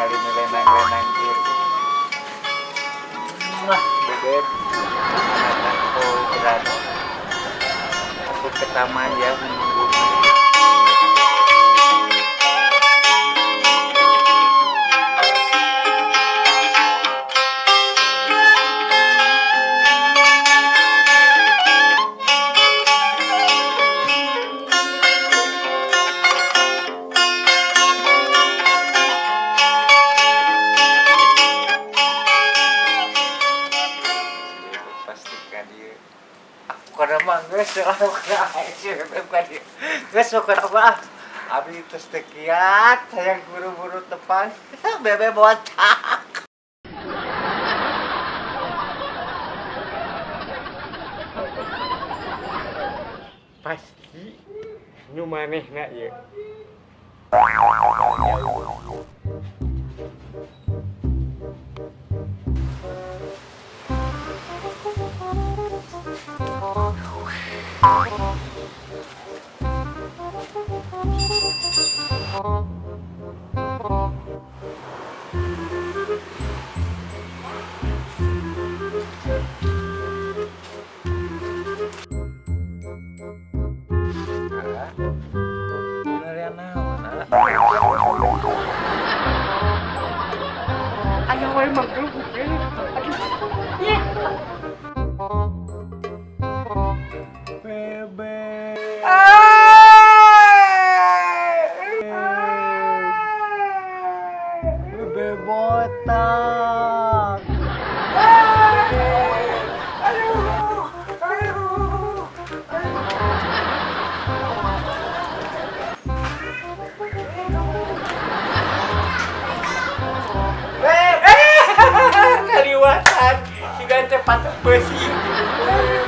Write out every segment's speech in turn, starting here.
Ningali nu lenang-lenang kieu. Wah, bebeb. Anak aku berani. Aku ke taman ya menunggu. Pastikan dia. Aku kada mah geus lah kada si bebeb ka dieu. Geus sok apa ah. Abi tos teu kiat hayang buru-buru tepang. Bebeb botak. Pasti nu manehna ieu. Aya wae mangkeluk. Aduh. Ih. Bebek. Bebek botak. Aduh. Aduh. Kaliwatan siga teh patok besi. Aduh.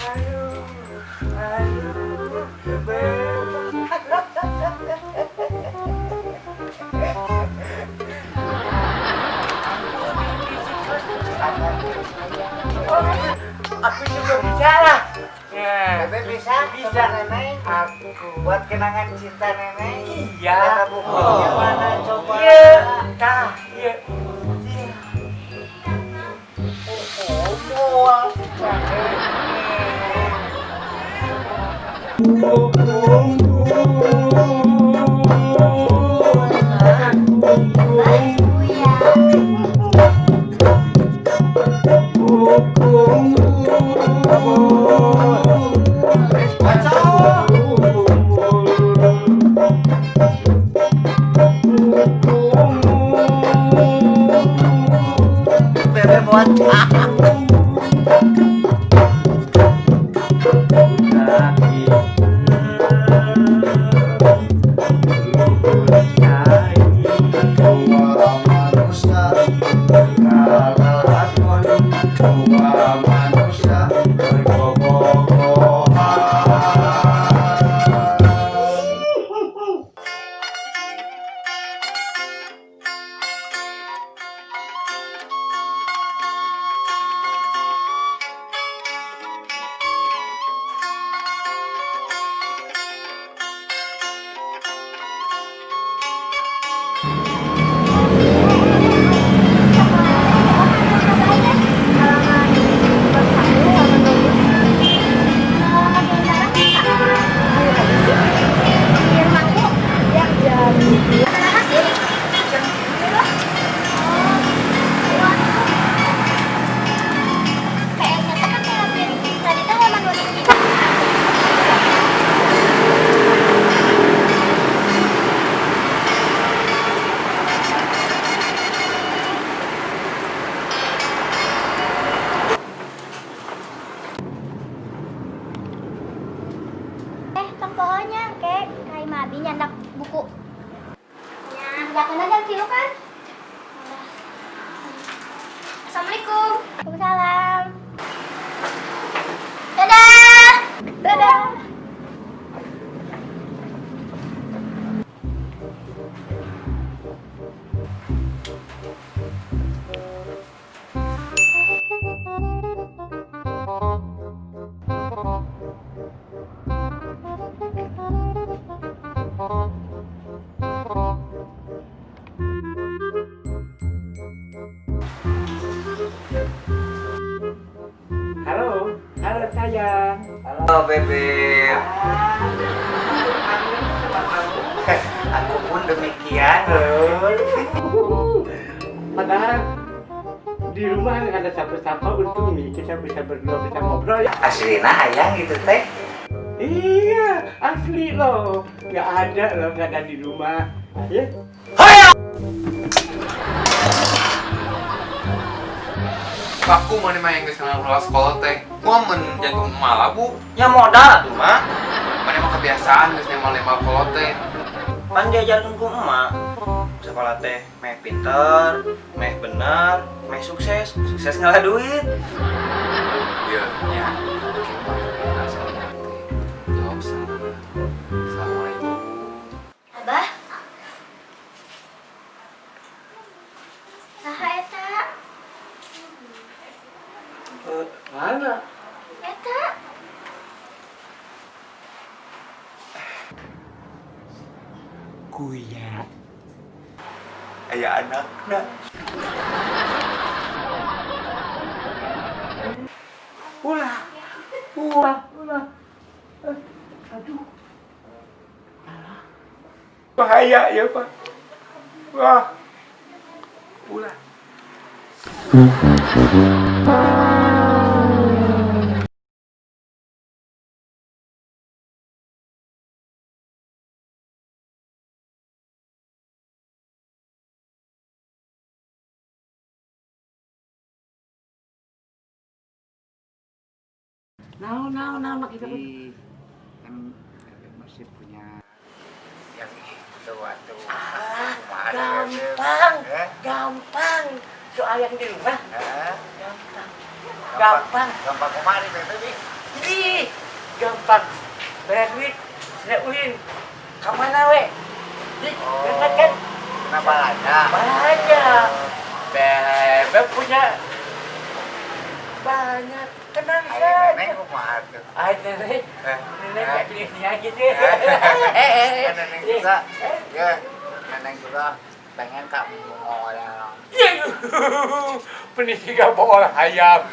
Aduh. Bebek. Aku juga bisa lah. Nah, Bebek bisa? Bisa. Sama nenek? Aku. Buat kenangan cinta nenek? Iya. Kata bukunya mana coba? Iya. Tah, iya. Iya. Oh, Bebek botak. Oh, Bebek. Aku pun demikian. Padahal di rumah nggak ada siapa-siapa, untung nih kita bisa berdua bisa ngobrol ya. Aslina hayang gitu teh. Iya, asli loh. Nggak ada loh, nggak ada di rumah. Ya. Aku mau nih main geus ngaluar sekolah teh. Gua mun jantung malabu. Ya modal atuh mah. Mana mah kebiasaan geus nembal-nembal kolot teh. Pan diajarkeun ku emak. Sekolah teh meh pinter, meh bener, meh sukses, sukses ngalah duit. Iya, nya. Oke, Pak. Sekolah teh. Jawab salah. Assalamualaikum. Abah. Saha eta? Mana? Eta. Kuya. Aya anakna. Ulah. Ulah, ulah. Aduh. Alah. Bahaya ya, Pak. Wah. Ulah. Naon, naon, naon, mak kita. Ih, kan Bebek masih punya yang itu atuh. Ah, Kumaha ada Bebek? gampang, Eh? gampang. Soal yang di rumah, Hah? gampang. Gampang. Gampang kumaha nih Bebek nih? Ih, gampang. Bayar duit, sudah ulin. Kamana we? Ih, Oh. berangkat kan? Kenapa lada? Banyak. Bebek punya banyak. Tenang Ayo saja. nenek kumaha tuh? Ah, nenek. Eh, Nenek nggak pilih gitu. Kan neneng juga, ya neneng juga pengen kak ngolah. Iya, penisi gak bawa ayam.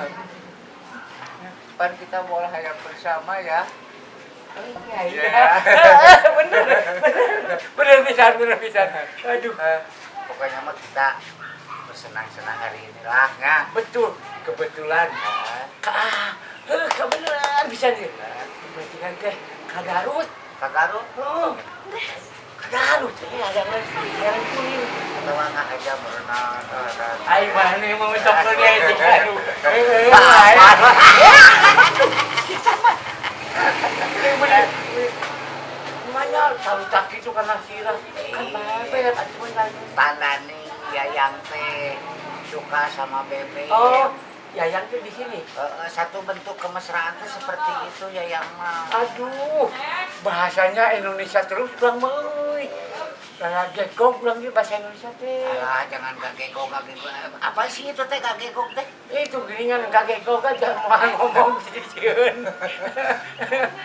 Pan kita bola ayam bersama ya. Iya, iya. Bener, bener, bener pisan, bener pisan. Aduh, Pokoknya mah kita bersenang-senang hari inilah, ya. Betul, kebetulan. Kebetulan bisa nih. Kebetulan teh ka Garut. Ka Garut? Oh, ka Garut teh ada yang kuning. Atau nggak aja berenang. Ayo mana mau sok dia di Garut. Bener. Mana tahu tak itu karena sirah kan bebek atuh lagi. Tanda nih Yayang teh suka sama Bebek. Oh, Yayang tuh di sini. Satu bentuk kemesraan tuh seperti itu Yayang mah. Aduh, bahasanya Indonesia terus kurang meuy. Gagegog kurang ge bahasa Indonesia teh. Alah, jangan gagegog gagegog. Apa sih itu teh gagegog teh? Itu geuningan gagegog aja mau ngomong sieun.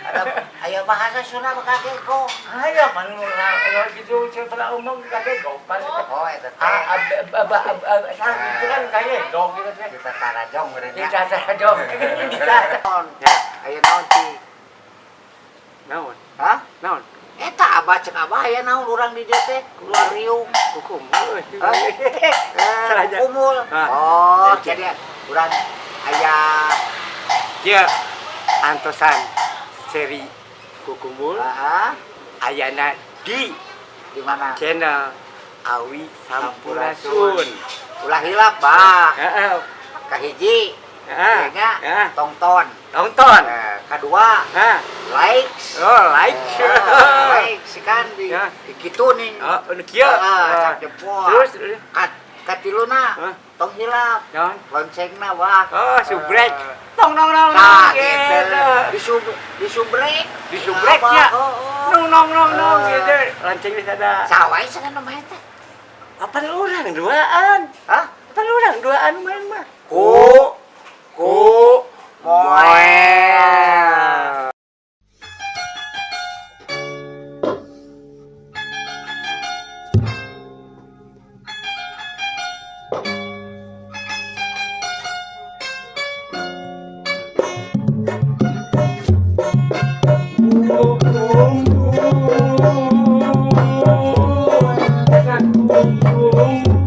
Ada aya bahasa Sunda gagegog. Ayo pan gitu cerita umum gagegog pan. Oh, eta teh. Ah, ab ab ab itu kan gagegog gitu teh. Kita tarajong meureun Di tarajong. Bisa. Ya, aya naon sih? Naon? Hah? Naon? Eta abah cek abah aya naon urang di dieu teh keluar riung. Kukumul. Kukumul. Oh, jadi urang aya Ieu antosan seri Kukumul. Heeh. Ayana di di mana? Channel Awi Sampurasun. Ulah hilap, Bah. Heeh. Kahiji. Heeh. Nya tonton. Tonton. Kedua, Heeh. Like. Oh, like. Like si kan di Ya. di kitu nih. Oh, nu kieu. Heeh, cap jempol. Terus Katiluna tong hilap. Naon? Loncengna wah. Oh, subrek. Tong nong nong. Tah gitu. Disubrek. Disubrek ya. Heeh. Nong nong nong nong gitu. Lonceng geus ada. Saha wae cenah nu main teh? Apa urang duaan? Hah? Apa urang duaan main mah? Ku ku moel. Oh.